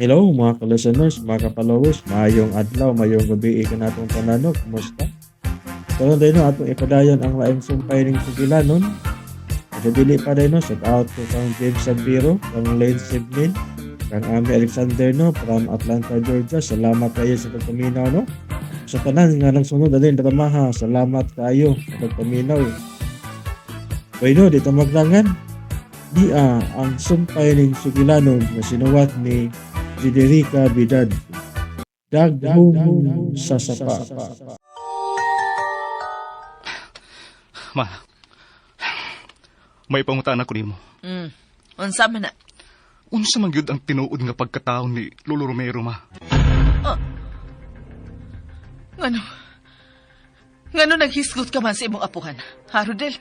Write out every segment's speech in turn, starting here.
Hello mga ka-listeners, mga ka-followers, maayong adlaw, maayong gabi kanatong tanan no, kumusta? Karon day no, atong ipadayon ang laing sumpay ning sugilanon. Sa dili pa day no, shout out to kang James Sabiro, kang Lane Siblin, kang Ami Alexander no, from Atlanta, Georgia. Salamat kayo sa pagpaminaw no. Sa tanan nga nang sunod adin dramaha, salamat kayo sa pagpaminaw. Bueno, dito maglangan. Di ang sumpay ning sugilanon nga sinuwat ni Federica Vidad. Daghom sa sapa. Ma, may pangutana ko nimo. Unsa man na? Unsa man gyud ang tinuod nga pagkatao ni Lolo Romero, ma? Ngano? Ngano naghisgot ka man sa imong apuhan? Ha, Rodel?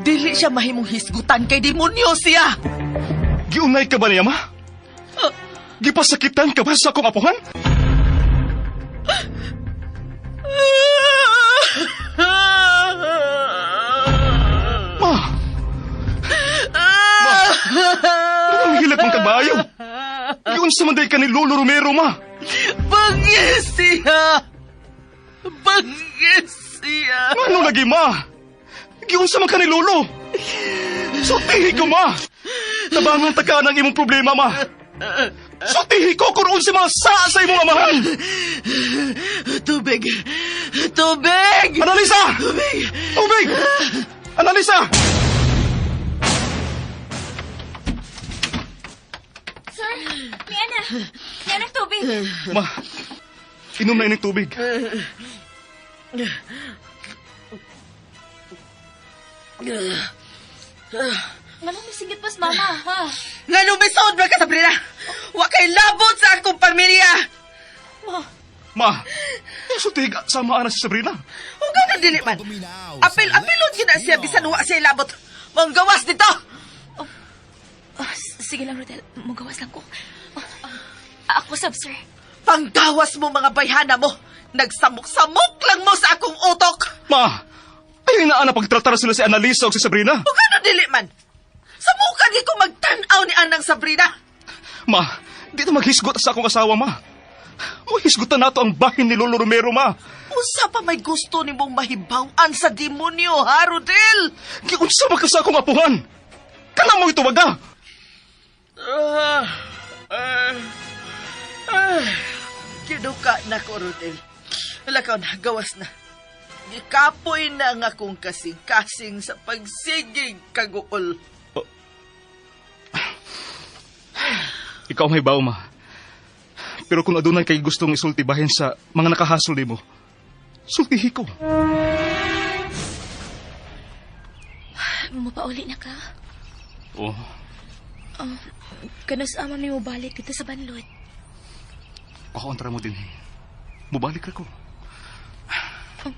Dili siya mahimong hisgutan kay demonyo siya. Giunay ka ba niya, ma? Gipasakitan ka ba sa akong apuhan? Ma! Ma! Ano ang hilak mong kabayo? Giunsa man day ka ni Lolo Romero, ma? Bangis siya! Bangis siya! Ano lagi, ma? Giunsa man ka ni Lolo? Sultihi ko, ma! Tabangan ta ka ng imong problema, ma! Sultihi ko kung unsa mga saa sa imong amahan! Tubig! Tubig! Analisa! Tubig! Tubig! Analisa! Sir, Liana. Liana, tubig. Ma, inom na ining tubig. Nganong misingit pas, mama, ha? Nganong misod ba ka, Sabrina? Wa kay labot sa akong pamilya! Ma, Ma, sultihi sa maana si Sabrina. O gano'n dili man. Apil-apilon yun na siya, bisan wa siya labot. Manggawas dito! Oh, sige lang, Rodel. Magawas lang ko. Oh, ako sab, sir. Panggawas mo mga bayhana mo. Nagsamok-samok lang mo sa akong utok. Ma, ayaw na ana pagtratara sila si Analisa o si Sabrina. O gano'n dili man. Samukan ko magtan-aw ni Anang Sabrina. Ma, di na maghisgot sa akong asawa, ma. Mahisgutan nato ang bahin ni Lolo Romero, ma. Unsa pa may gusto ni mong mahibaw-an sa demonyo, ha, Rodel? Giunsa man ka sa akong apuhan? Kana mo ituwaga? Kinuka na ko, Rodel. Lakaw na, gawas na. Gikapoy na ang akong kasing-kasing sa pagsigig kaguol. Oh. Ikaw may baw, ma. Pero kung adunay kay gustong isulti bahin sa mga nakahasol nimo, sultihi ko. Mapauli na ka? Oh. Kanus ama mi mobalik dito sa banlod. Pakaontra mo din. Mubalik ra ko. Oh.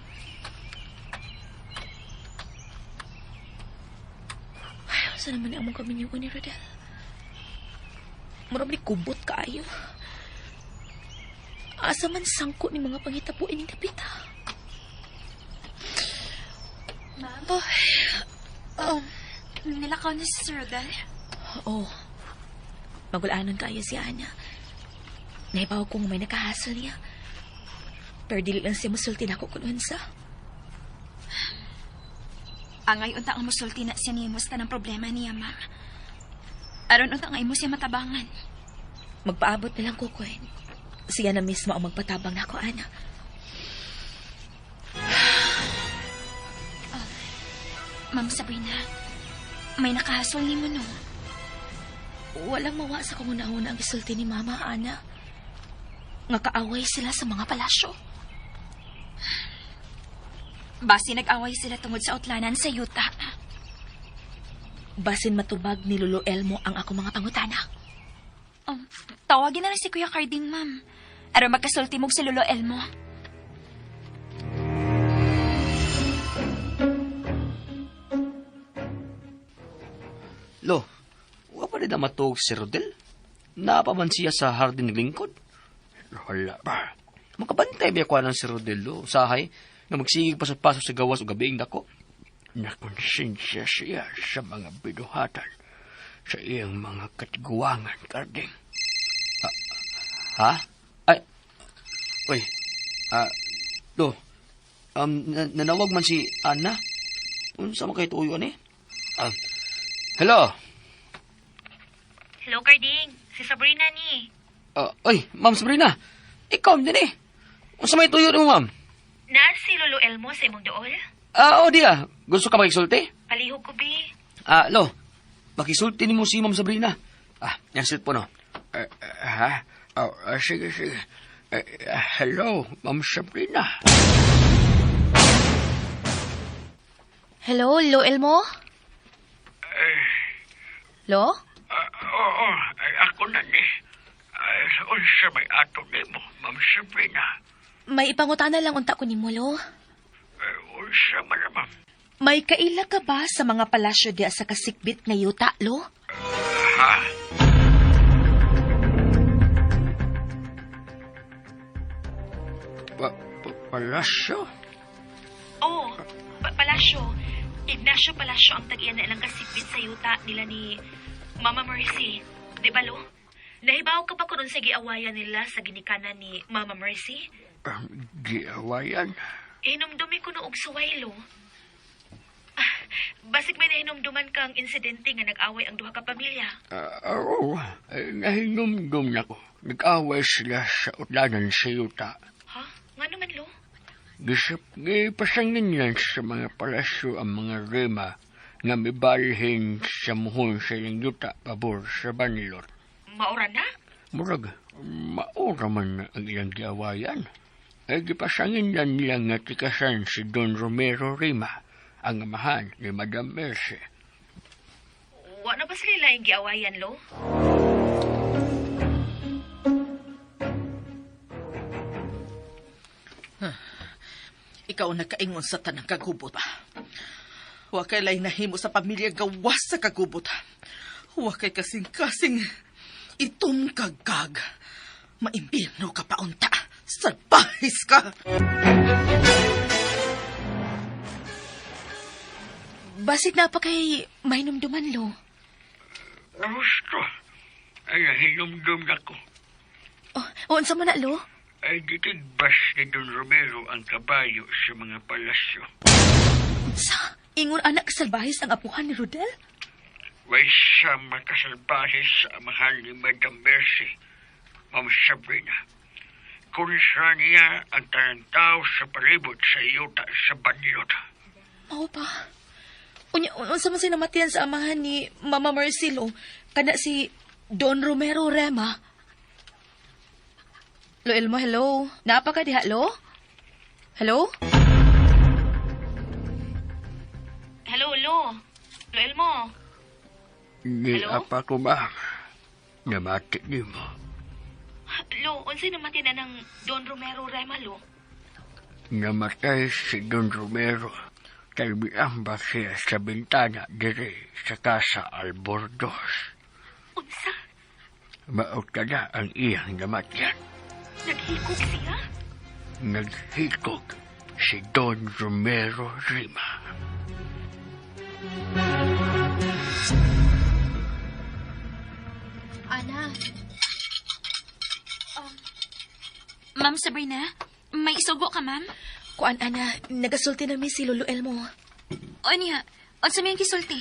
Ay, saan naman ang among kaminyo ni Rodel? Murag ni kubot kaayo. Asa man sangko ni mga pangitapo ining dapita. Ma'am? Oh, Nilakaw na si Sir Rodel. Oh. Magulanon kaayo si Ana. Naibaw kong may nakahasol niya. Pero dili lang siya musulti na ako kung unsa. Angay unta ang musulti na siya nimo sa tanang problema niya, ma'am. Aron unta nga imo siya matabangan. Magpaabot na lang ko, Gwen. Siya na mismo ang magpatabang nako, Ana. Ma'am Sabrina, may nakahasol nimo, no? Walang mawa sa kung una-una ang isulti ni Mama, Ana. Nga kaaway sila sa mga palasyo. Basi nag-away sila tungod sa utlanan sa yuta. Basin matubag ni Lolo Elmo ang ako mga pangutana. Tawagin na lang si Kuya Carding, ma'am. Aron magkasulti mo si Lolo Elmo. Lo, wa pa rin na matuog si Rodel? Napa man siya sa hardin naglingkod? Wala pa. Makabantay ba kwa ng si Rodel, lo? Sahay, nga magsigig pasok-pasok sa gawas o gabiing dako. Nakonsensya siya sa mga binuhatan sa iyang mga katiguangan, Carding. Ah, Ha? Ay. Uy. Do. Nanawag man si Ana. Unsa man kay tuyo ani? Hello. Hello, Carding. Si Sabrina ni. Oy, Ma'am Sabrina. Ikaw din eh. Unsa may tuyo nimo, ma'am? Na si Lolo Elmo sa imong dool? Oh, di ah. Gusto ka makisulti? Palihog ko, bi. Lo. Makisulti nimo si Ma'am Sabrina. Yan cellphone, no. Ha? Sige, sige. Hello, Ma'am Sabrina. Hello, Lo Elmo? Lo? Oo, ako na ni. Unsa may ato nimo, Ma'am Sabrina? May ipangutana lang unta ko nimo, Lo. Unsa man, ma'am? May kaila ka ba sa mga palasyo diya sa kasikbit nga yuta, Lo? Ha? Palasyo? Oo, palasyo. Ignacio Palacio ang tag-iya na ilang kasikbit sa yuta nila ni Mama Mercy. Di ba, Lo? Nahibaw ka pa kung sa giawayan nila sa ginikanan ni Mama Mercy? Giawayan? Hinumdumi ko noog suway, Lo. Basig may nahinumduman kang insidente nga nag-away ang duha ka pamilya. Oo, nahinumdum na ko. Nag-away sila sa utlanan sa yuta. Ha? Nga naman, Lo? Gipasangin lang sa mga palasyo ang mga rema nga mibalhin sa muhon sa ilang yuta pabor sa banilot. Maura na? Murag, maura man ang ilang giawayan. Ay gipasangin lang nila nga tikasan si Don Romero Rima, ang amahan ni Madam Mercy. Wa na ba sila yung giawayan, Lo? Ikaw nakaingon sa tanang kagubot. Wa kay lay nahimo sa pamilya gawas sa kagubot. Wa kay kasing-kasing itom kagag. Maimbirno ka paunta. Salbahis ka! Basit na pa kay mahinumduman, Lo. Gusto. Ay, nahinumdum na ko. Oh, unsa mo na, Lo? Ay, gitigbas ni Don Romero ang kabayo sa mga palasyo. Unsa? Ingon anak kasalbahis ang apuhan ni Rodel? Way siya makasalbahis sa amahan ni Madam Mercy, Ma'am Sabrina. Kontra niya ang tanang tao sa palibot sa yuta sa banlot. Mao pa. Unya, unsa man sinamatian sa amahan ni Mama Mercy, Lo? Kana si Don Romero Rema. Lo Elmo, hello. Naapa ka diha, Lo? Hello? Hello, Lo. Lo Elmo. Ni Hello? apa ko, ma'am. Namati ni mo. Lo, unsay namati na ng Don Romero Rema, Lo? Namatay si Don Romero. Kay miamba siya sa bintana diri sa Casa Albornoz. Unsa? Maot ka na ang iyang namatyan. Naghikog siya? Naghikog si Don Romero Rima. Ana. Ma'am Sabrina, may isugo ka, ma'am? Kuan, Ana, nagasulti na mi si Lolo Elmo. O niya, unsa may gisulti?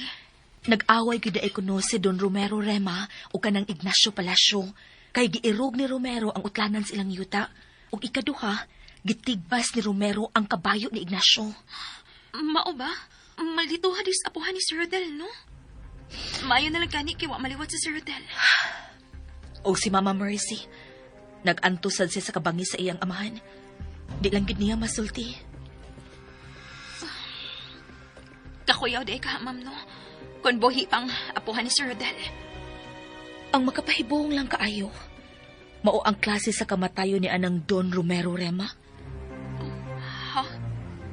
Nag-away gyud ay kuno si Don Romero Rema o kanang Ignacio Palacio. Kay giirog ni Romero ang utlanan sa ilang yuta. Ug ikaduha, gitigbas ni Romero ang kabayo ni Ignacio. Mao ba? Maldito hadis apuhan ni Sir Rodel, no? Maayo na lang gani kay wa maliwat si Sir Rodel. O si Mama Mercy, nag-antusad siya sa kabangi sa iyang amahan. Di lang gid niya masulti. Kakuyaw di ka, ma'am, no? Kung buhi pang apuhan ni Sir Rodel. Ang makapahibong lang kaayo, mao ang klase sa kamatayo ni anang Don Romero Rema. Ha?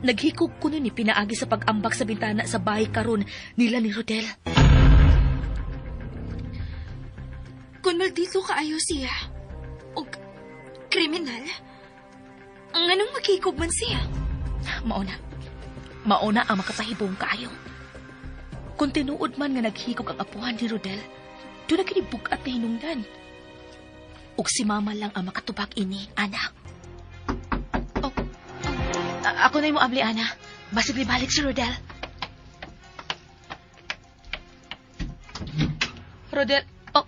Naghikog kuno ni pinaagi sa pag-ambak sa bintana sa bahay karon nila ni Rodel. Kung maldito kaayo siya, og kriminal, nganong maghikog man siya? Mauna. Mauna ang makapahibong kaayo. Kung tinuod man nga naghikog ang apuhan ni Rodel, doon na kini bugat na hinungdan. Ug si mama lang ang makatubag ini, Ana. Oh, ako na mo abli, Ana. Basig balik si Rodel. Rodel, oh.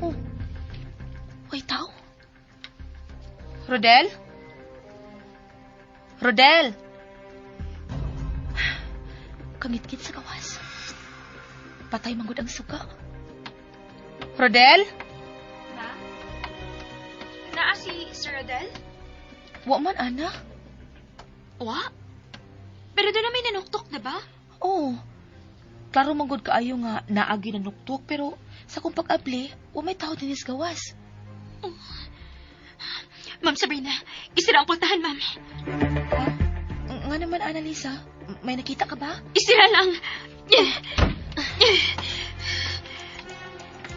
Oh. Way tao. Rodel? Rodel! Kangit-kit sa gawas. Patay manggod ang suka. Rodel? Ma? Naa si Sir Rodel? Wa man, Ana. Wa? Pero doon na may nanuktok, diba? Oo. Klaro manggod kaayo nga naagi na nuktok, pero sa kong pag-abli, wa may tao dinis gawas. Oh. Ma'am Sabrina, isira ang pultahan, ma'am. Ha? Nga naman, Annalisa. May nakita ka ba? Isira lang.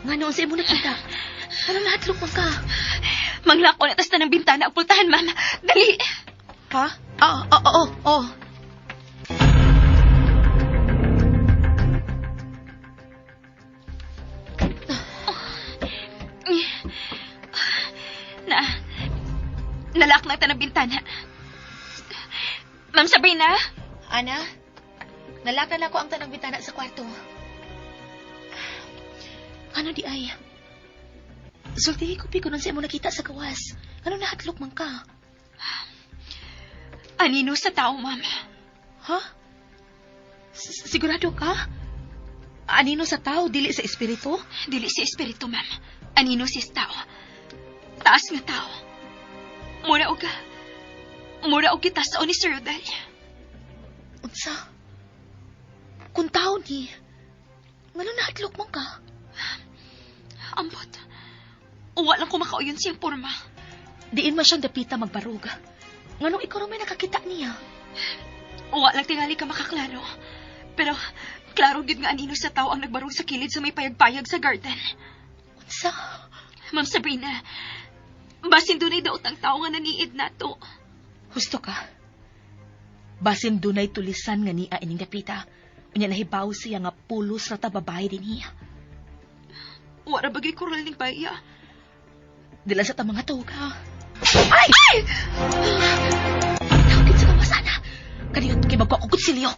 Nga noon sa imo nakita. Ano nahadlok man ka? Manglako na tas na ng bintana ang pultahan, ma'am. Dali! Ha? Oo. Nalak na ta ng bintana. Ma'am Sabrina? Ana, nalakan ako ang tanang bintana sa kwarto. Ano di ay? Sultihi ko piko nun sa imo nakita sa gawas. Ano nahadlok man ka? Anino sa tao, ma'am. Ha? Sigurado ka? Anino sa tao, dili sa espiritu? Dili sa espiritu, ma'am. Anino sa tao. Taas nga tao. Mura og kita sa ni Sir Rodel. Unsa? Kung tao ni, ngano nahadlok man ka? Ambot. Uwa lang ko makauyon siyang porma. Diin man siyang dapita magbarog. Nganong ikaw may nakakita niya? Uwa lang tingali ka makaklaro. Pero klaro gyud nga anino sa tao ang nagbarog sa kilid sa may payag-payag sa garden. Unsa? Ma'am Sabrina, basin dunay daot ang tao nga naniid nato. Husto ka. Basin dunay tulisan nga niya ining dapita. Unya nahibaw siya nga pulos ra ta babae din niya. Wara bagay kural ning baya. Dila sa ta mga tawag ha. Ay! Ay! Tawagin sa gawas, Ana. Kaniyot kay magkuha ko kutsilyo.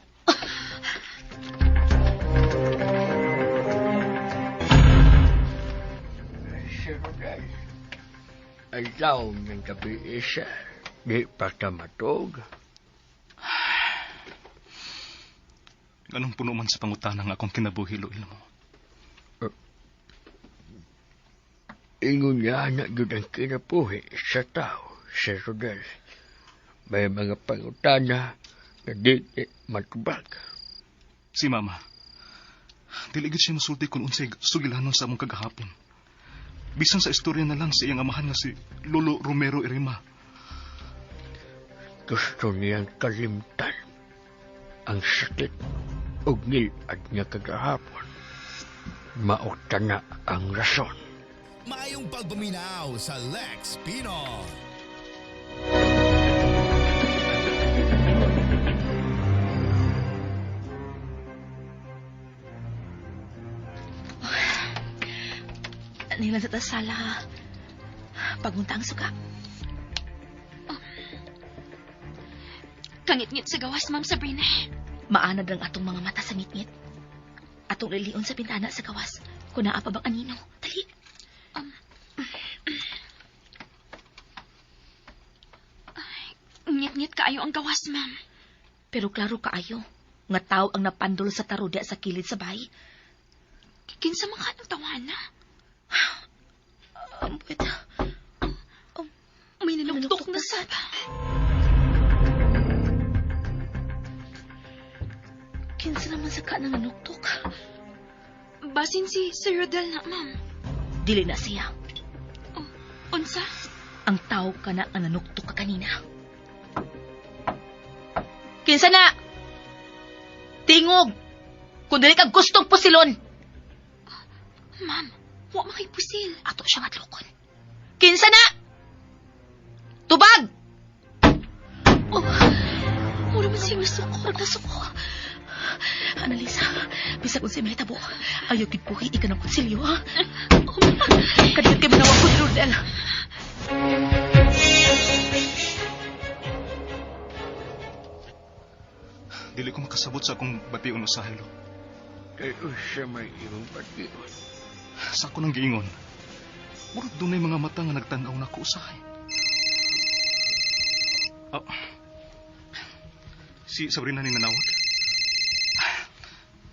Sir Rodel, ang taon ng gabi isa, di pa ka matog. Anong puno man sa pangutana nga akong kinabuhi, Loil mo? Ingon nga na yun ang kinabuhi sa tao, Sir Rodel. May mga pangutana na di matubag. Si Mama, dili gid siya masulti kung unsay sugilanon sa among kagahapon. Bisan sa istorya na lang sa iyang amahan nga si Lolo Romero Irima. Gusto niyang kalimtan ang sakit ug ngilad niya kagahapon. Maokta na ang rason. Maayong pagpaminaw sa Lex Pino. Nilan sa tasala. Pagunta ang suka. Kangit-ngit sa gawas, Ma'am Sabrina. Maanad lang atong mga mata sa ngit-ngit. Atong lilion sa bintana sa gawas. Kung naa pa bang anino. Dali. Ngit-ngit kaayo ang gawas, ma'am. Pero klaro kaayo. Nga tao ang napandol sa taruda sa kilid sa bahay. Kinsa man ka ng tawana? Ambot. May nanuktok na sab. Kinsa naman sa ka nang nanuktok? Basin si Sir Rodel na, ma'am. Dili na siya. Oh, unsa? Ang tao ka na ang nanuktok ka kanina. Kinsa na? Tingog! Kung dili ka gustong pusilon! Ma'am, wa makipusil. Ato siyang adlokon. Kinsa na? Tubag! Oh, mura man siya masuko. Nagkasuko. Analisa, bisag unsay mahitabo, ayaw gid buhi ika ng kutsilyo, ha? Oh, Kadiyot kay manawag ko ni Rodel. Dili ko makasabot sa akong bation usahay, Lo. Kay unsa may imong bation. Sa ako nang giingon, murag dunay mga mata nga nagtan-aw nako usahay. Oh. Si Sabrina ni nanawag.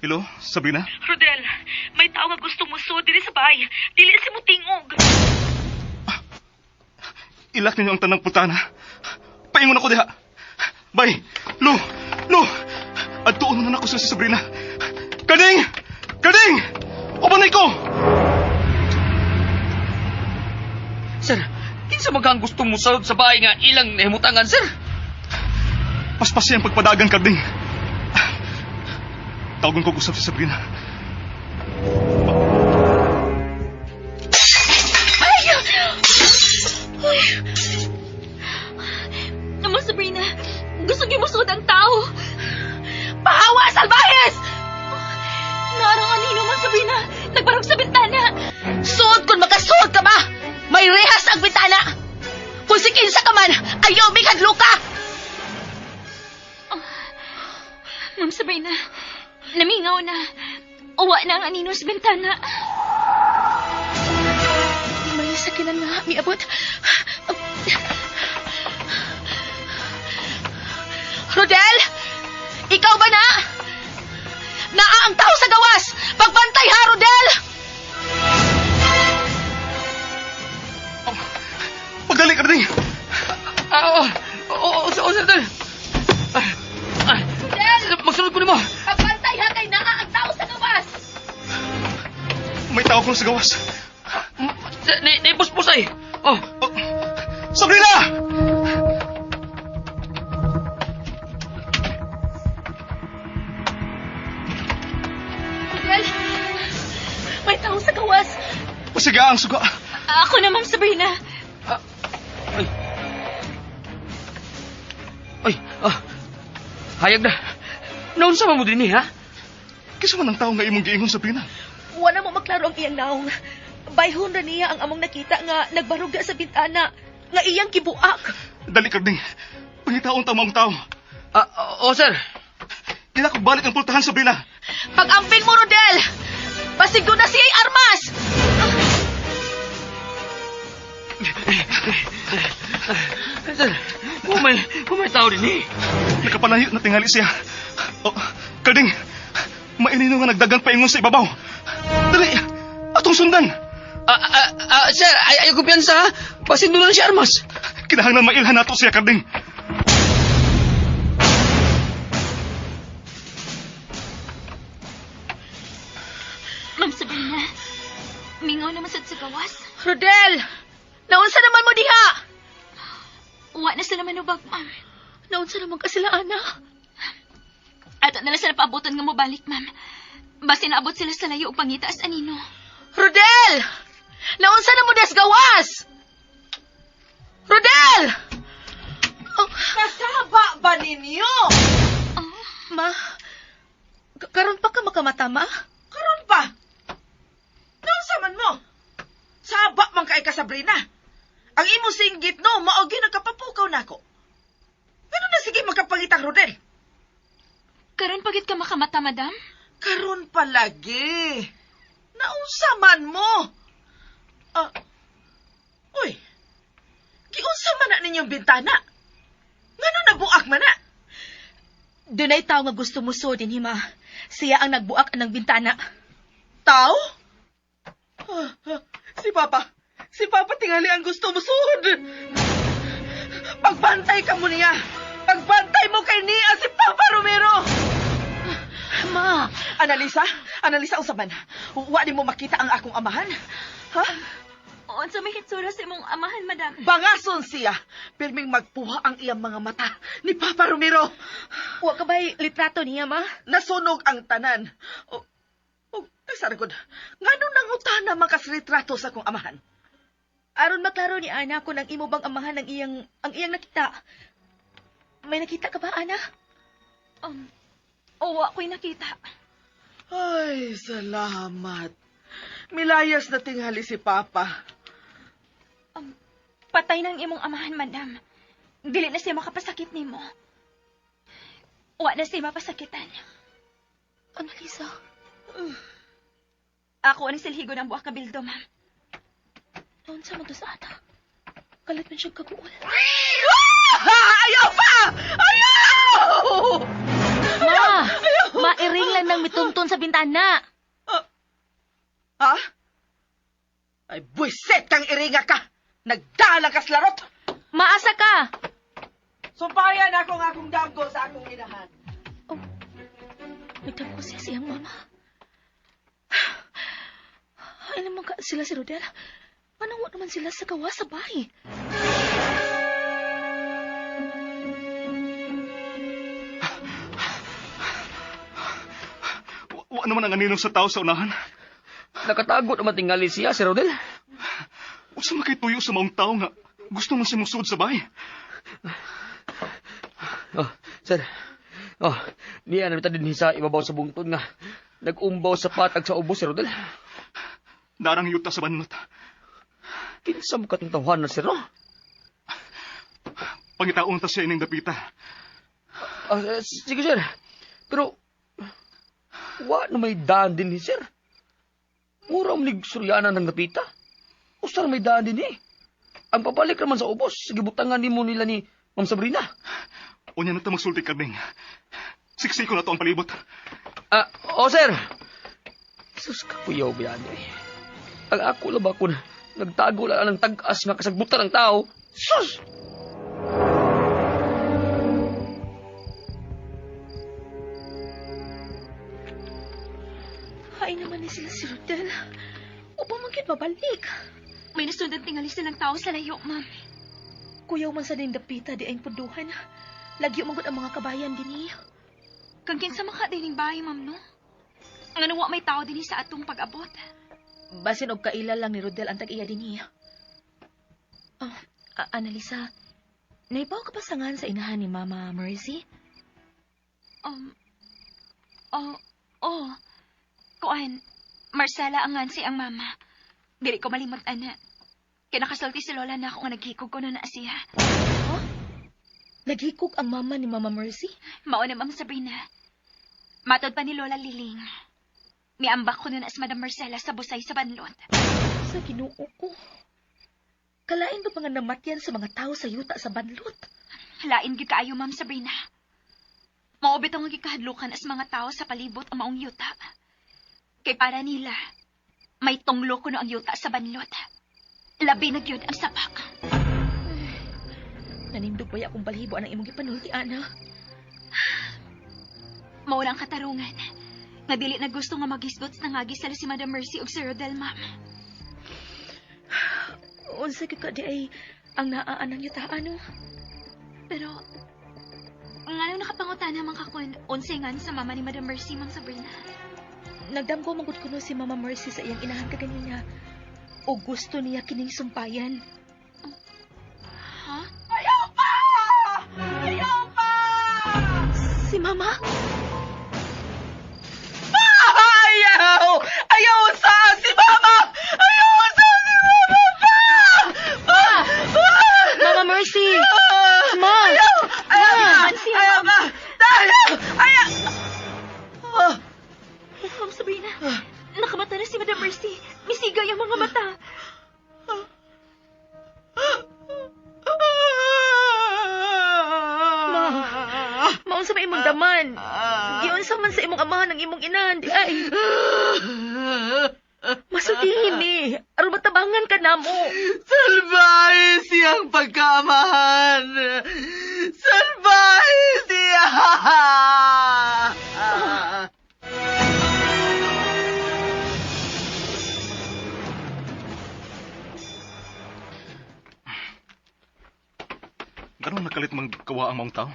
Hello, Sabrina? Rodel, may tao nga gusto mo diri sa bahay. Dili si mo tingog. Ilak ninyo ang tanang putana. Paingon ako diha. Bay, Lo, Lo. Adtuon na nako sa si Sabrina. Kaning! Kaning! Ubanay ko! Sir, kinsa man ka ang gustong musulod sa bahay nga ilang nahimutangan, sir? Paspas siyang pagpadagan, Karding. Tawagan ko usap si Sabrina. Naman, Sabrina, gusto niyo musulod ang tao. Pahawa, salbahes! Naarang anino man, Sabrina. Nagbarog sa bintana. Suod kung makasuod ka ba? May rehas ang bintana! Kung si kinsa ka man, ayaw may hadlo ka! Ma'am Sabrina, namingaw na. Uwa na ang anino sa bintana. May sakinan nga, miabot. Rodel! Ikaw ba na? Naa ang tao sa gawas! Pagbantay ha, Rodel! Pagdali, Karding! Ah, oo, oo, oo, sir, sir. Rodel! Magsunod ko nimo. Pagbantay ha kay naa ang tao sa gawas! May tao kong sa gawas. Naipus-pus ay. Oh, Oh, Sabrina! Rodel, may tao sa gawas. Pasiga ang suga. Ako na, Ma'am Sabrina. Ay. Ay, ah. Hayag na. Naunsa man mo dinhi, ha? Kisa man ang tao nga imong giingon, Sabrina. Wala mo maklaro ang iyang naong. Bayhon ra niya ang among nakita nga nagbaruga sa bintana nga iyang gibuak. Dali, Karding. Pangitaon ta maong tao. Ah, oo, sir. Dila ko balik ang pultahan, Sabrina. Pag-amping mo, Rodel! Basig doon na siya'y armas! Sir, humay tao dinhi. Nakapalayo na tingali siya. Oh, Karding, mainino nga nagdagang paingon sa ibabaw. Dali, atong sundan. Sir, ay ayaw ko piyansa, ha? Basin doon na siya armas. Kinahanglan mailhan nato siya, Karding. Ma'am Sabrina, mingaw naman sad sa gawas. Rodel! Naunsa naman mo diha? Uwa na sila manubag, ma'am. Naunsa naman ka sila, Ana? Ato na lang sila paabutan nga mobalik, ma'am. Basin naabot sila sa layo og pangita as anino. Rodel! Naunsa na mo des gawas? Rodel! Oh. Kasaba ba ninyo? Ma, karon pa ka makamata, ma? Karon pa? Naunsa man mo? Saba man kay ka, Sabrina. Ang imo singgit no, mao gyud nagkapapukaw nako. Ano na sige magkapangitang Rodel? Karon pagit ka makamata, madam? Karon palagi. Naunsa man mo? Ah, uy, giunsa man na ninyong bintana? Ngano nabuak man na? Dunay tao nga gusto mo so din, ma. Siya ang nagbuak anang bintana. Tao? Si Papa. Si Papa tingali ang gusto mo suod. Pagbantay ka mo niya. Pagbantay mo kay niya si Papa Romero. Ma, Analisa, Analisa unsa man? Wa mo makita ang akong amahan? Ha? Unsa may hitsura sa imong amahan, madam? Bangason siya. Pirming magpuha ang iyang mga mata ni Papa Romero. wa ka ba'y litrato niya, ma? Nasunog ang tanan. O, o, tagsaragod. Ngano nangutana man kas retrato sa akong amahan? Aron maklaro ni Ana kung ang imo bang amahan ang iyang nakita. May nakita ka ba, Ana? Wa ko'y nakita. Ay, salamat. Milayas na tinghali si Papa. Patay ng imong amahan, madam. Dili na siya makapasakit nimo. Wa na siya mapasakitan. Annalisa, Ako ang silhigo ng buwak kabildo, ma'am. naunsa man to sa ata. Kalit man siya kaguol. Ayaw pa! Ayaw! Ma! Mairing lang ng mituntun sa bintana. Ha? Ay, buwisit kang iringa ka! Nagdalang kas larot! Maasa ka! Sumpayan ako ng akong damgo sa akong inahan. Oh, nagdamko siya siyang mama. Ay naman ka sila si Rodel. Anong wa naman sila sa gawa sa bahay? Wa naman ang aninong sa tao sa unahan. Nakatago naman tingali siya, si Rodel. Usa man kay tuyo sa maong tao nga gusto man siya musud sa bahay. Oh, sir. Oh, niya na din sa ibabaw sa bungtod nga. Nag-umbaw sa patag sa ubos si Rodel. Darang yuta sa banot. Kinsa mo katong tawhan na sir, no? Pangitaon ta siya ining dapita. Sige, sir. Pero, wa na may daan din ni sir. Mura ang ligsuryanan ng dapita. Usa na may daan din eh. Ang pabalik naman sa ubos, sige butangan nimo nila ni Ma'am Sabrina. Unya na ta magsulti karning. Siksiko na to ang palibot. Oh, sir. Sus, kapuyaw ba yan eh. Ang ako lang ba kung nagtago lang ng tag-as nga kasagbutan ng tao? Sus! Ay naman ni sila si Rodel. Upa man gyud mabalik. May nasundan tingali silang tao sa layo, ma'am. Kuyaw man sa dapita di ay punduhan. Lagyo man gud ang mga kabayan dinhi. Kang kinsa man ka dining bahay, ma'am, no? Nga wa may tao dinhi sa atong pag-abot. Basin og kaila lang ni Rodel ang tag-iya dinhi. Oh, Annalisa, naibaw ka pa sa ngan sa inahan ni Mama Mercy? Oh. Kuan, Marcela ang ngan si ang mama. Dili ko malimot, ana. Kaya nakasulti si Lola na ako nga naghikog ko na na siya. Huh? Naghikog ang mama ni Mama Mercy? Mao na, Ma'am Sabrina. Matod pa ni Lola Liling. Miambak ko na si Madam Marcela sa busay sa banlot. Sa Ginoo ko. Kalain ba mga namatyan sa mga tao sa yuta sa banlot? Lain gyud kaayo, Ma'am Sabrina. Mao bitaw nga gikahadlukan as mga tao sa palibot ang maong yuta. Kay para nila, may tonglo kuno ang yuta sa banlot. Labi na gyud ang sapak. Nanindog ba akong balhibo ang imong gipanulti, Ana? Mao lang katarungan. Nga dili na gusto nga maghisgot sa nangagi sila si Madam Mercy ug Sir Rodel, ma'am. Unsa gyud ka di ay ang naa ng yuta, ano? Pero, ngano nakapangutana man ka kun unsay ngan sa mama ni Madam Mercy, Ma'am Sabrina? Nagdamgo man gud kuno si Mama Mercy sa iyang inahan kaganina. O gusto niya kining sumpayan. Ha? Ayaw pa! Ayaw pa! Si Mama? Ayaw! Ayaw sa si Mama! Ayaw sa si Mama! Pa! Pa! Pa! Mama Mercy! Ma! Ayaw! Ayaw! Ma! Ayaw! Ma! Ayaw! Ayaw! Ah! Ma'am Sabrina, nakamata na si Madam Mercy. Misigay ang mga mata. Ma! Maunsa ba imong daman? Giunsa man sa imong amahan ang imong inahan, di ay. Masultihin ni. Aron matabangan ka namo. Salbahe siyang pagkaamahan! Salbahe siya! Ganun nakalit manggawa ang maong tao.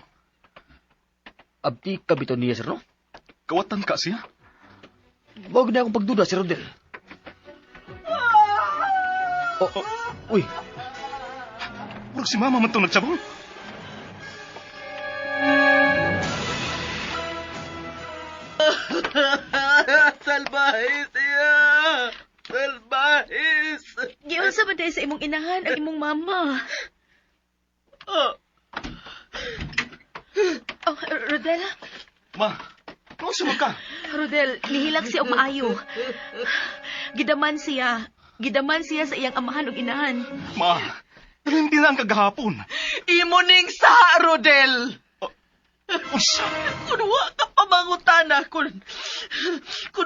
Abdi ka bitaw niya, sir, no? Kawatan ka siya. Wag na akong pagduda, si Rodel. Oh, oh, uy. Murag si Mama man itong nagtsabong. Salbahe siya! Nahis. Giunsa ba dahil sa imong inahan ang imong mama? Ah, Oh, Rodel, Ma, unsa man ka? Rodel, nihilak siya og maayo. Gidaman siya. Gidaman siya sa iyang amahan ug inahan. Ma, hindi na ang kagahapon. Imo ning sa, Rodel. Unsa? Kun wa ka pamangutana kun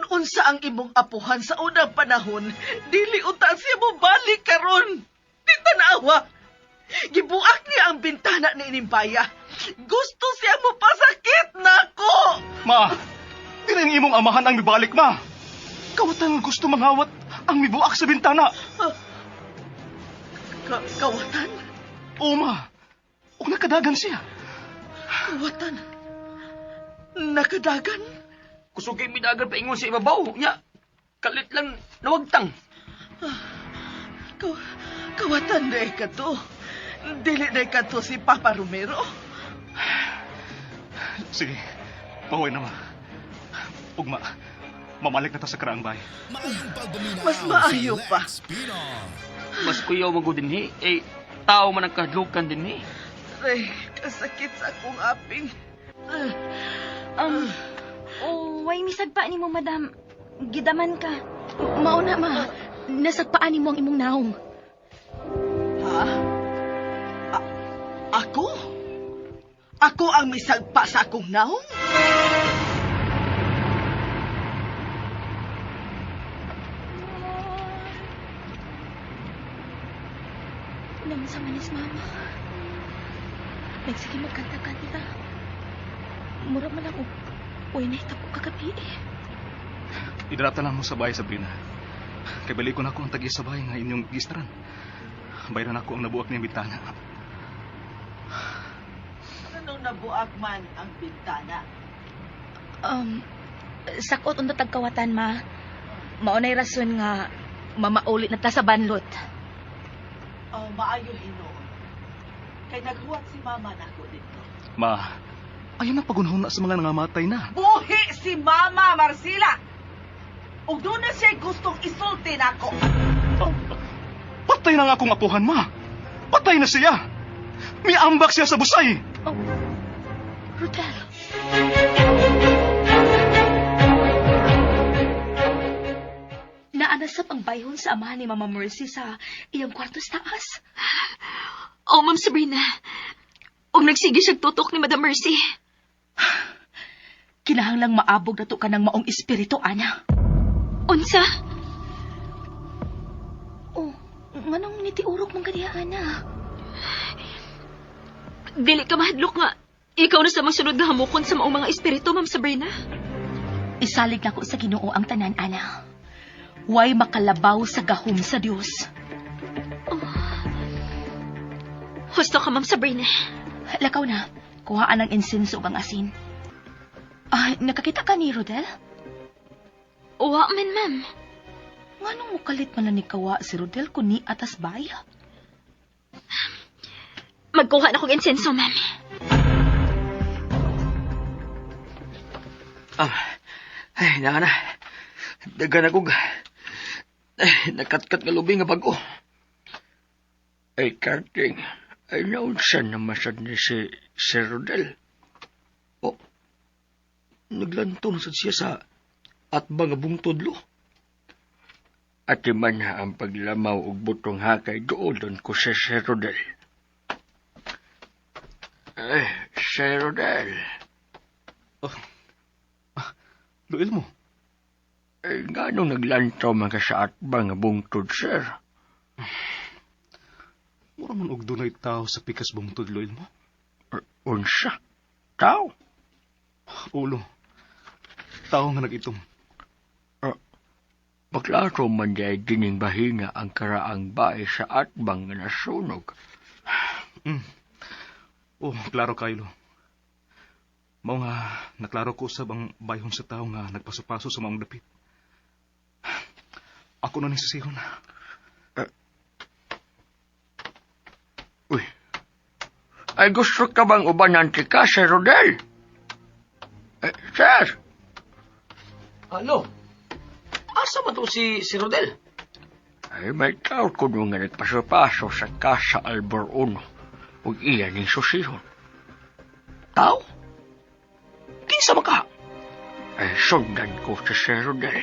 unsa ang imong apuhan sa unang panahon, dili unta siya mo balik karon. Di tanawa. Gibuak niya ang bintana ni inimbaya. Gusto siya mo pasakit nako. Ma, di na ang imong amahan ang mibalik, ma. Kawatan ang gusto manghawat ang mibuak sa bintana. Kawatan? O, ma. O nakadagan siya. Kawatan. Nakadagan? Kusog kay midagan paingon sa ibabaw. Nya, kalit lang nawagtang. Kawatan na ka to. Dili na ka to si Papa Romero. Sige, pahuwi na, ma. Ugma, mamalik na ta sa karaang bay. Maayong pagpaminaw Mas maayo sa pa. Lex Pinoy. Mas kuyaw magud dinhi. Eh, tao man ang kahadlukan dinhi. Ay, kasakit sa akong aping. Oh, way misagpa nimo, madam. Gidaman ka. Mao na, ma. Nasagpaan nimo ang imong naong. Ha? Ako? Ako ang misagpa sa akong naong? Naman sa manis, mama. Nagsige magkanta-kanta. Mura man lang og uy na hitabo kagabi eh. Idarata lang mo sa bahay, Sabrina. Kay balik ko na ako ang tag sa bahay nga inyong gistaran. Bayran ako ang nabuak niyang bintana. Anong nabuak man ang bintana? Sakot unta tagkawatan, ma. Mao nay rason nga mamaulit na ta sa banlot. Oh, maayo hinuon. Kay naghuwat si mama nako dito. Ma, ayaw na pagunahon na sa mga nangamatay na. Buhi si mama, Marcela! Ug doon na siya gustong isulti nako. Patay na nga akong apuhan, ma. Patay na siya. Miambak siya sa busay. Oh, Rodel. Naanasap ang bayhon sa amahan ni Mama Mercy sa iyang kwarto sa taas. Oh, Ma'am Sabrina. Og nagsige siyag tutok ni Madam Mercy. Kinahanglang maabog na to ka ng maong espiritu, Ana. Unsa? Oh, nganong nitiurok man kaniya, Ana? Dili ka mahadlok nga. Ikaw na sa masunod nga hamukon sa maong mga espiritu, Ma'am Sabrina. Isalig nako sa Ginoo ang tanan, Ana. Way makalabaw sa gahom sa Dios. Oh. Husto ka, Ma'am Sabrina. Lakaw na. Kuhaan ang insenso ug ang asin. Ah, nakakita ka ni Rodel? Wa man, ma'am. Nganong mukalit man na ni kawa si Rodel kun ni atas bay? Magkuha na kong insenso, ma'am. Ah, ay, na na. Dagan ako. Ay, nakatkat nga lubi nga bago. Ay, Karting, ay naunsa na masad ni si Sir Rodel. Oh, naglanto na sad siya sa atbang nga bungtod lo. Ati man ang paglamaw og butong hakay doolon ko sa Sir Rodel. Ay, Sir Rodel. Oh. Ah, luil mo. Ay, nganong naglantaw man ka sa atbang nga bungtod, sir? Mura man og dunay tao sa pikas bungtod, luil mo. Unsa? Tao? Ulo. Tao nga nag-itom. Maklaro man dahil dining bahina ang karaang bae sa atbang nga nasunog. Oh, klaro kayo, lo. Mao nga, naklaro ko usab ang bayhon sa tao nga nagpaso-paso sa maong dapit. Ako na ning sisihon. Uy. Ay, gusto ka bang ubanan ka, Sir Rodel? Eh, sir! Halo? Asa man to si Rodel? Ay, may tao ko nga nagpaso-paso sa Casa Albor 1 ug iya ning susihon. Tao? Kinsa man ka? Ay, sundan ko sa Sir Rodel.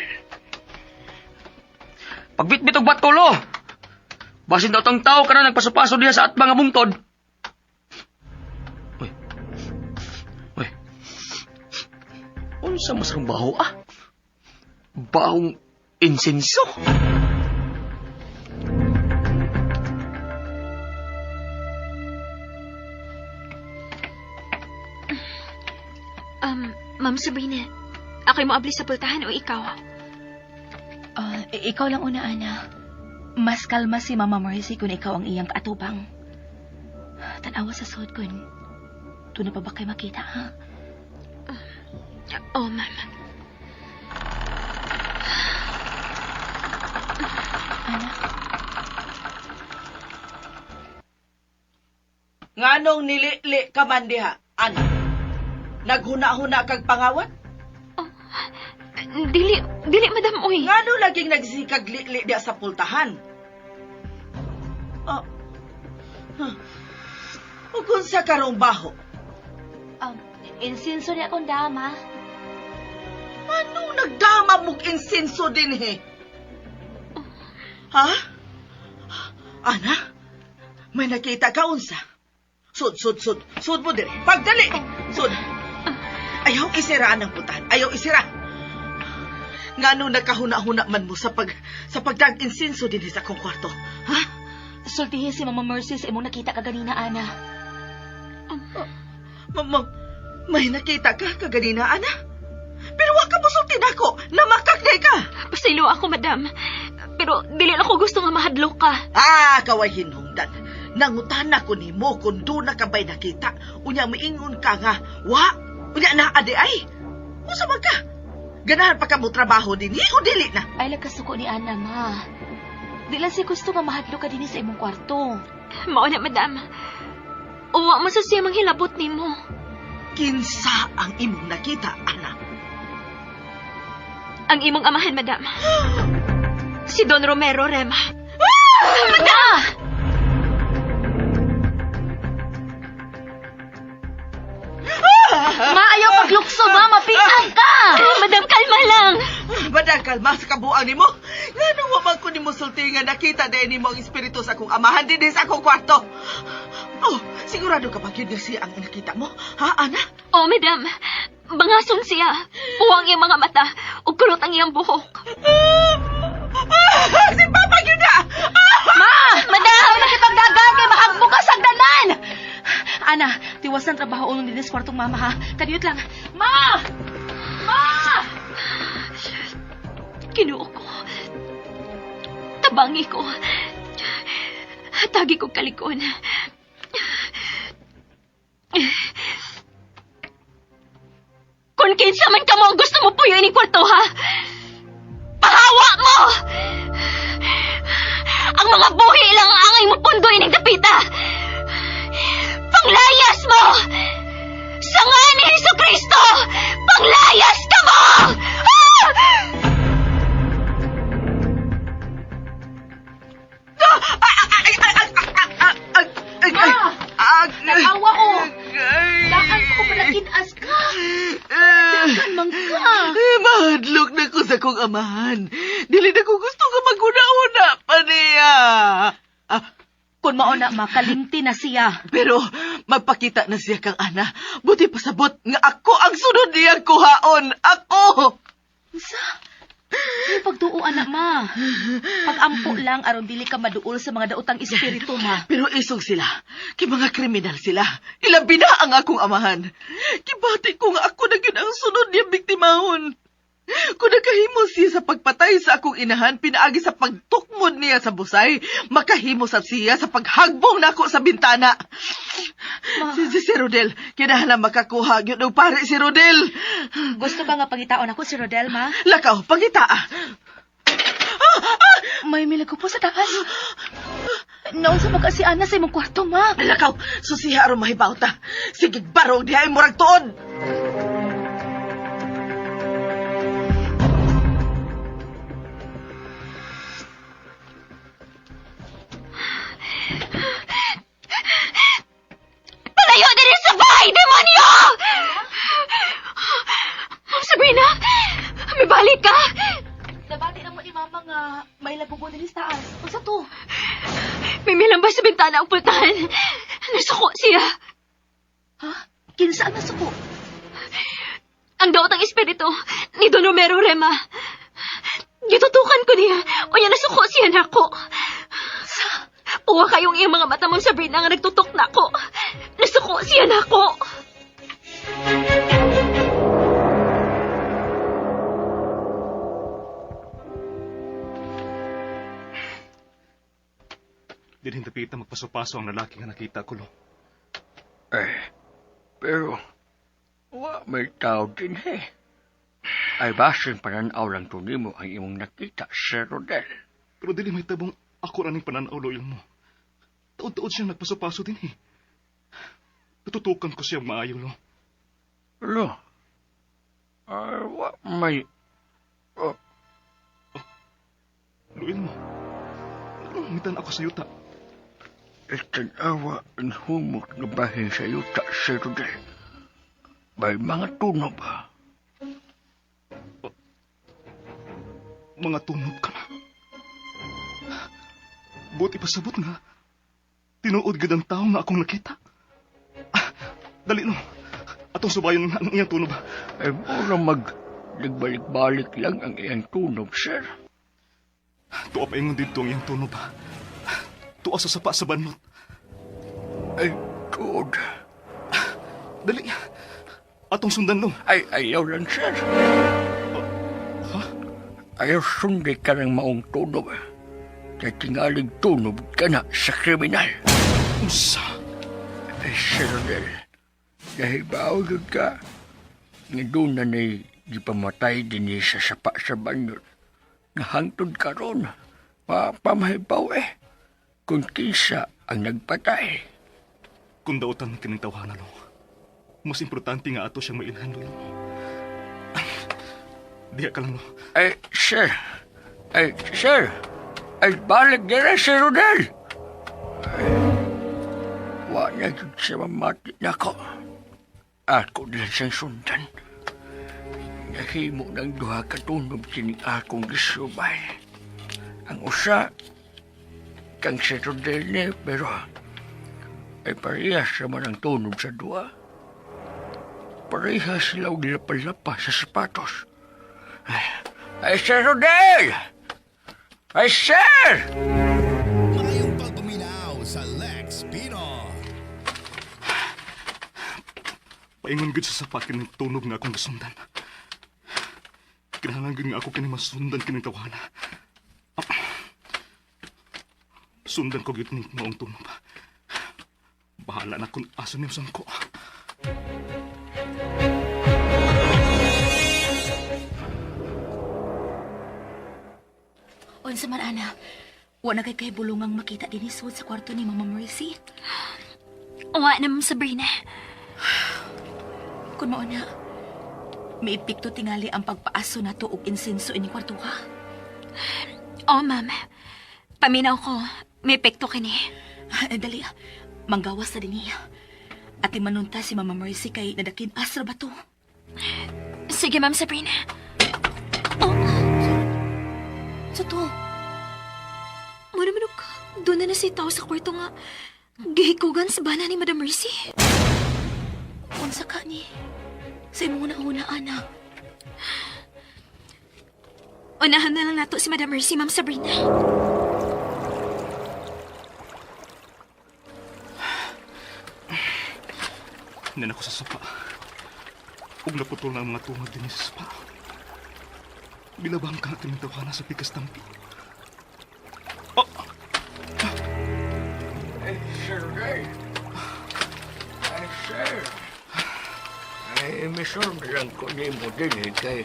Pagbitbit og batulo. Basin daw tang tao kana nagpaso-paso diha sa atbang nga bungtod. Uy. Uy. Unsa mas rong baho ah? Bahong insenso. Ma'am Sabrina, ako'y moabli sa pultahan o ikaw? Ikaw lang una, Ana. Mas kalma si Mama Mercy kung ikaw ang iyang kaatubang. Tanawa sa sod kun. Doon na pa ba kayo makita, ha? Oh, ma'am. Ana? Nganong nilili ka man diha, Ana? Naghuna-huna kag pangawat? Dili, dili, madam, uy. Ngano laging nagsikag lili diha sa pultahan? Oh. Huh. Ug unsa karong baho? Insinso niya akong dama. Anong nagdama mong insinso din he? Ha? Ana? May nakita ka unsa? Sud, sud, sud. Sud mo dire. Pagdali! Sud. Ayaw isiraan ang putahan. Ayaw isira. Ngano nakahuna-huna man mo sa pagdag insinso din sa akong kwarto? Ha? Sultihin si Mama Mercy sa imong nakita kaganina, Ana. May nakita ka kaganina, Ana? Pero wa ka musulti nako. Namakak ka. Pasaylo ako, madam. Pero dili ako gusto nga mahadlok ka. Ah, kaway hinungdan. Nangutan ako nimo kung doon na ka ba'y nakita. Unya miingon ka nga, wa, unya na adi ay. Unsa man ka? Ganahan pa ka mo trabaho din, o dili na? Ay, lagkasuko ni Ana, ma. Di lang siya gusto nga mahadlok ka din sa imong kwarto. Mao na, madam. Uwa mo sa siya manghilabot nimo. Kinsa ang imong nakita, Ana? Ang imong amahan, madam. Si Don Romero Rema. Madam! Ma, ayaw paglukso, ma. Mapiang ka! Madam, kalma lang. Madam, kalma sa kabuang nimo. Ngano wa man ko nimo sulti nga nakita dahil nimo ang espiritu sa akong amahan dinhi sa akong kwarto. Oh, sigurado ka ba gyud nga siya ang nakita mo? Ha, Ana? Oh, madam. Bangason siya. Puwang iyang mga mata. Ug kulot ang iyang buhok. Si Papa gyud na! Ma! Madam! Nakipagdagan kay mahagbo ka sa danan! Ana, tiwasan trabaho unong dinhi sa kwartong mama, ha? Kadiyot lang. Ma! Ma! Kinuo ko. Tabangi ko. Tagi ko kalikon. Kung kinsa man ka mo, gusto mo puyo ining kwarto, ha? Pahawa mo! Ang mga buhi lang ang angay mo pundo ining dapita! Panglayas mo! Sa nga ni Hesus Kristo! Panglayas ka mo! Ah! Ma! Nag-awa ko! Daan ko palakinas ka! Daan man ka! Mahadlok na ko sa kong amahan. Dili na ko gusto nga maghuna-huna pa niya. Kung mauna, makalimti na siya. Pero magpakita na siya kang Ana. Buti pasabot nga ako ang sunod niyang kuhaon. Ako! Unsa? Yung pagduo, anak, ma. Pag-ampo lang, aron dili ka maduol sa mga daotang espiritu, ma. Pero isog sila. Kay mga kriminal sila. Ilabi na ang akong amahan. Kibati ko nga ako na gyud ang sunod niyang biktimahon. Kung nakahimo siya sa pagpatay sa akong inahan, pinaagi sa pagtukmod niya sa busay, makahimo sab siya sa paghagbong nako sa bintana. Ma. Si Rodel, kinahanglan makakuha gyud og pare si Rodel. Gusto ba nga pangitaon ako si Rodel, ma? Lakaw, pangitaa. May milago po sa taas. Naunsa mo ka si Ana sa imong kwarto, ma. Lakaw, susiha aron mahibaw ta. Sige, barong diha ay murag tuod. na ang pultahan. Nasuko siya. Ha? Kinsa ang nasuko? Ang daot ang espiritu ni Don Romero Rema. Gitutukan ko niya. Unya nasuko siya nako. Sa puwa kayong iyong mga mata, Ma'am Sabrina, nga nagtutok nako. Nasuko siya nako. Dinhin dapita magpaso-paso ang lalaki nga nakita ko, lo. Eh, pero, wa may tao din he. Ay basin pananaw lang to nimo ang imong nakita, Sir Rodel. Pero dili may tabong ako raning pananaw, loyal mo. Taod-taod siyang nagpaso-paso din eh. Natutukan ko siya maayo, lo. Lo, ay wa may... Oh, Luil mo. Ngitan ako sa yuta. Itanawa ang humok na bahin sa yuta, Sir Rodel. May mga tunob. Mga tunob ka na. Buti pa sabot nga. Tinuod gid ang tao nga akong nakita. Ah, dali no. Atong subayon ang iyang tunob. Ay mura mag... Nagbalik-balik lang ang iyang tunob, sir. Tuwa pa ingon didto ang iyang tunob. Tuwa sa sapa sa banot. Ay, tuod. Dali. Atong sundan lo. Ay, ayaw lang, sir. Ha? Ayaw sundi ka ng maong tunob. Kay tingalig tunob ka na sa kriminal. Unsa? Ay, Sir Rodel, dahil ba yun ka? Nga doon na na'y gipamatay din ni sa sapa sa banyot. Nga hangtod karon, mapamahibaw eh. Kung kinsa ang nagpatay. Kung dautan kining tawhana lo. Mas importante nga ato siyang mailhan lo. Diya ka lang lo. Ay, sir. Ay, sir. Ay, balik dira, Sir Rodel. Ay, wa na jud siya mamati nako. Ako na siyang sundan. Nahimo ng duha ka tunob sining akong gisubay. Ang usa, kang Sir Rodel ni, pero ay parehas naman ang tunob sa duha. Parehas sila og lapa-lapa sa sapatos. Ay, Sir Rodel! Ay, sir! Maayong pagpaminaw sa Lex Pino. Paingon gud sa sapa kining tunog nga akong gisundan. Kinahanglan gud nga ako kini masundan kining tawhana. Ah. Sundan ko gyud ning maong tunog. Bahala na kung asa niyo sangko. Unsa man ana, wa na kay kay bulungang makita dinhi sud sa kwarto ni Mama Mercy. Wa na, Ma'am Sabrina. Kun mao na, may epekto tingali ang pagpaaso nato og insenso ini kwartuha. Oh, ma'am. Paminaw ko. May epekto kini. Eh, dali, manggawas sa dinhi. Ati manunta si Mama Mercy kay nadakin asra ba to? Sige, Ma'am Sabrina. Oh, So to, muna manok. Doon na na si tao sa kwarto nga. Gihikugan sa bana ni Madam Mercy. unsa ka ni? Sa imong una-una, ana. Unahan na lang nato si Madam Mercy, Ma'am Sabrina. Nan ako sa sapa. Ug naputol na ang mga tungod dinhi sa sapa. Bilabang ka kining tawhana sa pikas tampi. Oh, Ay, Sir Rodel. Ay, sir. Ay, misor na lang ko nimo din eh, kay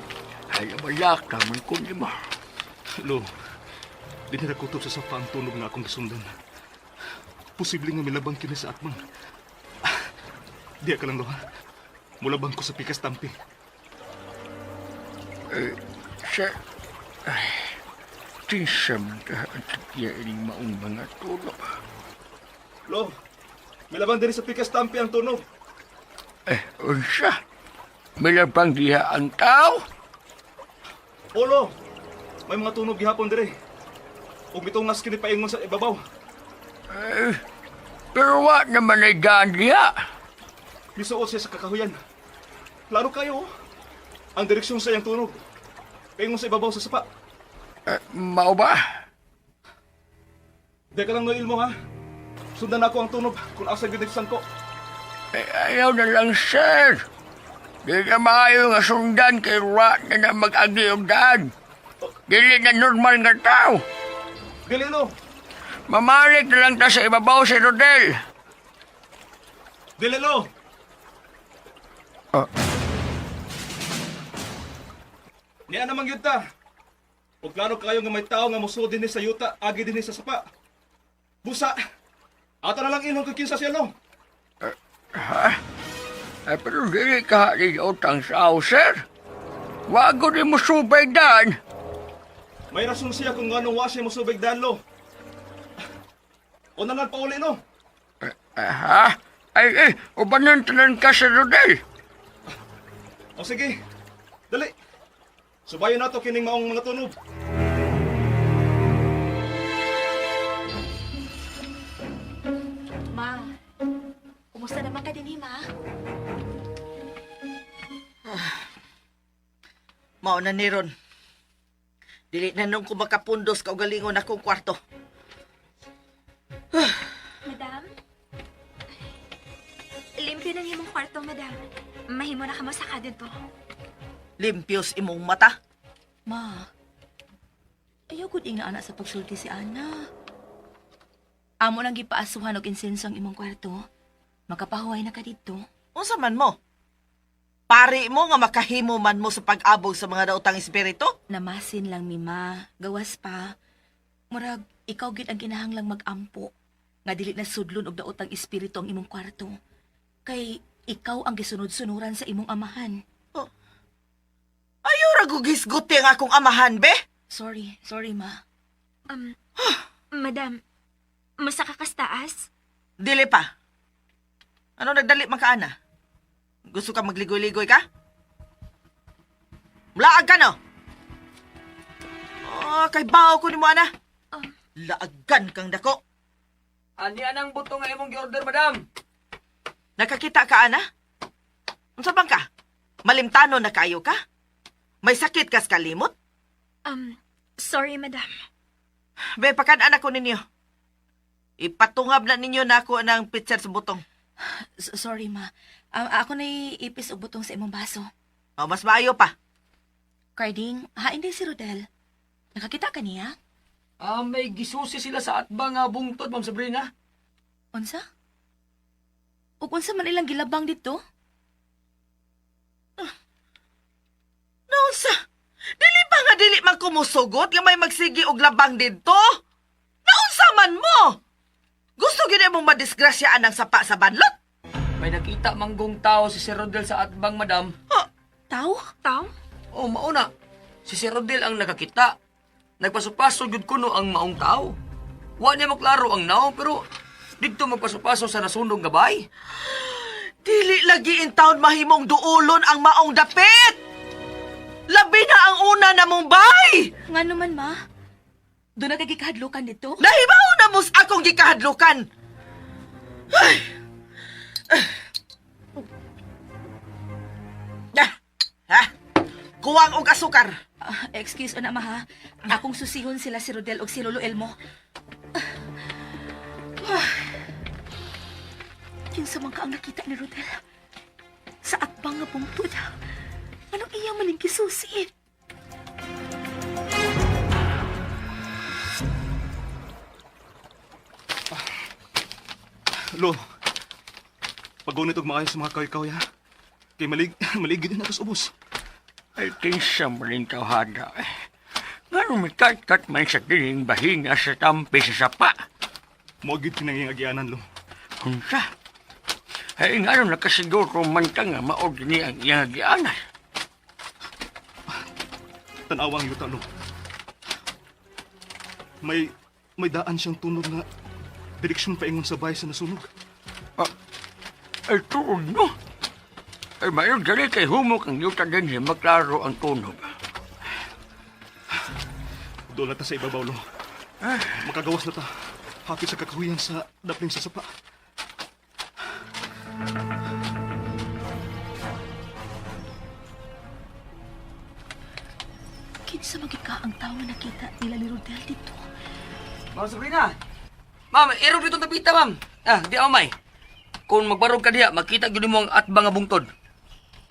ay malaka man ko nimo. Lo, di na nakutob sa sapa ang tunog nga akong gisundan. Posible nga milabang kini sa atmang. Ah, Diya ka lang, Lo, ha? Mulabang ko sa pikas tampi. Eh, sir, ay, kinsa man ka ang tagya ining maong mga tunob. Lo, milabang diri sa pikas tampi ang tunog. Eh, unsa? Milabang diha ang tao? Olo, may mga tunog gihapon diri. Ug mitungas kini paingon sa ibabaw. Ay, Pero wa naman ay daan diha. Misuot siya sa kakahuyan. Klaro kayo, oh. Ang direksyon sa iyang tunog. Paingon sa ibabaw sa sapa. Eh, mao ba? Di ka lang noil mo, ha? Sundan ako ang tunog kung asa gyud ko. Eh, ayaw na lang, sir. Di na maayo nga sundan kay wa na na mag-agi og daan. Dili na normal nga tao. Dili, lo. Mamalik na lang ta sa ibabaw si Rodel. Dili, lo. Ah. Niya naman gyud ta. O klaro kayo nga may tao nga musuod dinhi sa yuta, agi dinhi sa sapa. Busa. Ato na lang ilong kung kinsa siya, lo. Ha? Ay, pero dili ka hari utang sa aw, sir. Wago di mo subay daan. May rason siya kung nganong wa siya mosubig danlo. O na lang pauli, no? Eh, ha? Ay, ay, ubanan tanan ka si Rodel. O sige, dali. Subayon nato kining maong mga tunog. Ma, kumusta naman ka din, ma? Mao na ni Ron. Dili na nung ko makapundos kaugalingon akong kwarto. Madam? Limpyo na imong kwarto, madam. Mahimo na kamo sa dito. Limpios imong mata. Ma, ayaw gud ing anak sa pagsulti si Ana. Amo lang gipaasuhan og insenso ang imong kwarto. Makapahuway na ka dito. Unsa man mo? Pari mo nga makahimo man mo sa pag-abog sa mga daotang espiritu? Namasin lang mi ma, gawas pa. Murag ikaw gid ang kinahanglang mag-ampo nga dili na sudlon og daotang espiritu ang imong kwarto. Kay ikaw ang gisunod-sunuran sa imong amahan. Ayaw ra gugisguti ang akong amahan, be. Sorry, sorry ma. Madam, masaka kas taas? Dili pa. Ano nagdali man ka, ana? Gusto ka magligoy-ligoy ka? Laag ka, no? Ah, kay bao ko ni mo, ana. Laagan kang dako. Ani anang buto nga imong gi-order, madam? Nakakita ka, ana? Unsa bang ka? Malimtano na kayo ka? May sakit kas kalimot? Sorry, madam. Be, pakan-anak ko ninyo. Ipatungab na ninyo na ako ng pizza sa butong. Sorry ma. Ako na ipis og butong sa imong baso. O, mas maayo pa. Carding, hain din si Rodel. Nakakita ka niya? Ah, may gisusi sila sa atbang nga bungtod, Ma'am Sabrina. Unsa? Ug unsa man ilang gilabang dito? Naunsa? Dili ba nga dili man kumusugot nga may magsigi og labang didto? Naunsa man mo? Gusto gid mong madisgrasyaan ang sapa sa banlot? May nakita manggong tao si Sir Rodel sa atbang, madam. Tao? Tao? Oh, mauna. Si Sir Rodel ang nakakita. Nagpasopaso gyud kuno ang maong tao. Wa niya maklaro ang naong pero didto magpasopaso sa nasunog nga bahay. Dili lagi in town mahimong duulon ang maong dapit. Labi na ang una na mong bay. Nga naman ma. Doon na kagikahadlukan dito? Nahibaw na mos akong gikahadlukan. Ay. Ah. Ha? Kuwang og asukar. Ah, excuse una ma ha. Akong susihon sila si Rodel og si Lolo Elmo. Ah. Kinsa man ka ang nakita ni Rodel? Sa atbang nga bungtod. Anong iya man ning gisusi? Lo, pagunit og maayo sa mga kaw-kaw, ha? Kay malig, malig din na ubos. Ay, kinsa mo rin tawhana. eh. Nga kat man sa dining bahinga sa tampi sa sapa. Mo gid kinang agianan, lo. Unsa? Ay, nga nung nakasiguro man ka nga maog ni ang iyang agianan. Tanawang yuta, lo. May daan siyang tunog nga direksyon paingon sa bahay sa nasunog. Ah, ay, tuod no. Ay, mayon dali kay humok ang yuta din si maklaro ang tunog. Doon na ta sa ibabaw, lo. Makagawas na ta. Hapit sa kakahuyan sa dapling sa sapa. Kinsa man gyud ka ang tawo nga nakita nila ni Rodel dito? Ma'am Sabrina! Ma'am, irog dito tapita, ma'am. Ah, di ako may. Kung magbarog ka diha, makita gyud mo ang atbang nga bungtod.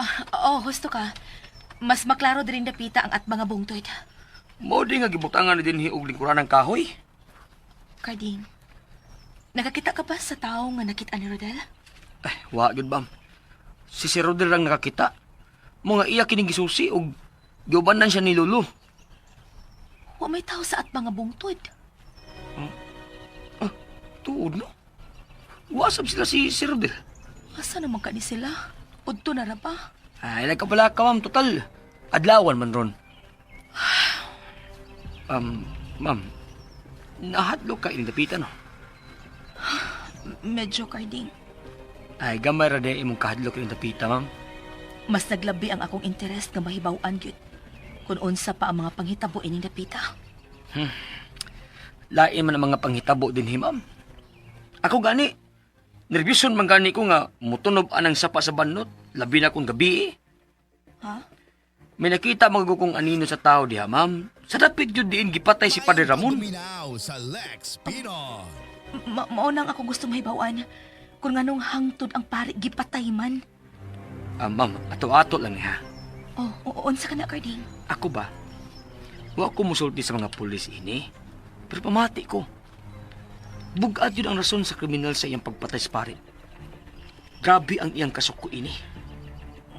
Ah, oo, husto ka. Mas maklaro din dapita ang atbang nga bungtod. Mao di nga gibutangan ni dinhi og lingkuran ng kahoy. Carding, nakakita ka ba sa tao nga nakita ni Rodel? Ay, wa gyud, ma'am. Si Sir Rodel lang nakakita. Mga iya kining gisusi og giubanan siya ni Lolo. Wa may tao sa atbang nga bungtod. Ah, tuod no? Wasap sila si Sir Rodel. Asa naman ka ni sila? Udto na ra ba? Ay, nagkabala ka, ma'am. Total, adlawan man ron. Ma'am, nahadlok ka ining dapitan, no? Medyo, Carding. Ay, gamay ra di imong kahadlok ining dapita, ma'am. Mas naglabi ang akong interes nga mahibaw-an gyud kung unsa pa ang mga panghitabo ining dapita. Lain man ang mga panghitabo din, hi, ma'am. Ako gani, nervyuson man gani ko nga mutunob anang sapa sa banot, labi na kong gabi eh. Ha? May nakita mga kong anino sa tao diha, ma'am. Sa dapit yun diin gipatay si Padre Ramon. Paminaw sa Lex Pinoy. Mao nang ako gusto mahibaw-an kung nganong hangtod ang pari gipatay man. Ah, ma'am, ato-ato lang niya. Oh, oo, unsa ka na, Carding? Ako ba? Wa ko musulti sa mga pulis ini. Pero pamati ko. Bugat yun ang rason sa kriminal sa iyang pagpatay sa pare. Grabe ang iyang kasuko ini.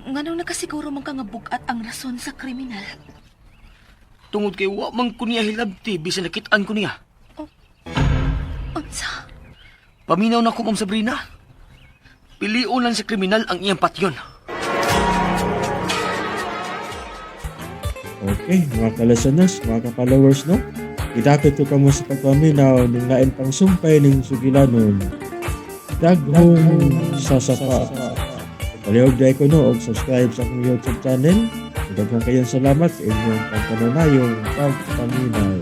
Nganong nakasiguro man ka nga bug-at ang rason sa kriminal? Tungod kay wa man ko niya hilabti bisan nakitaan ko niya. Unsa? Paminaw na ko, Ma'am Sabrina. Pilion lang sa kriminal ang iyang patyon. Okay, mga ka-listeners, mga ka-followers, no? Idakit ko kamo sa pagpaminaw ning lain pang sumpay ning sugilanon. Daghong sasapa. Palihog dahil ko no og subscribe sa akong YouTube channel. Daghang kayong salamat sa inyong pagpanunayong pagpaminaw.